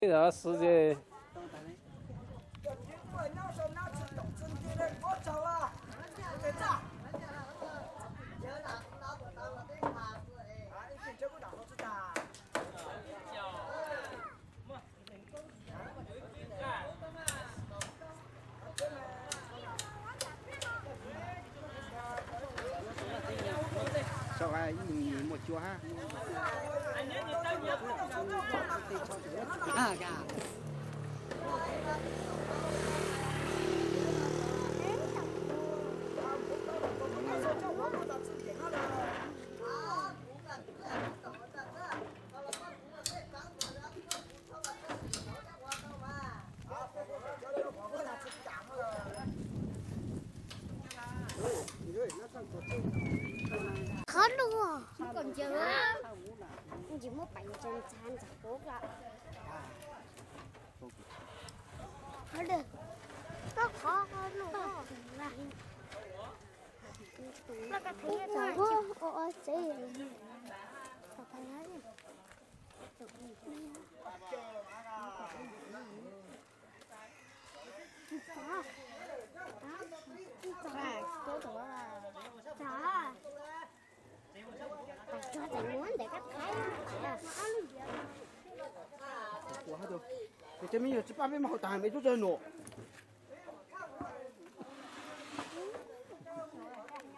Xwb ces Qhov lus, ntsis muab pais ntsa ntsa kuv lawm. Qhov lus, koj qhov lus, tsev. Ces me nyuam tsis pab peb mus haus tas me tub tsaug num.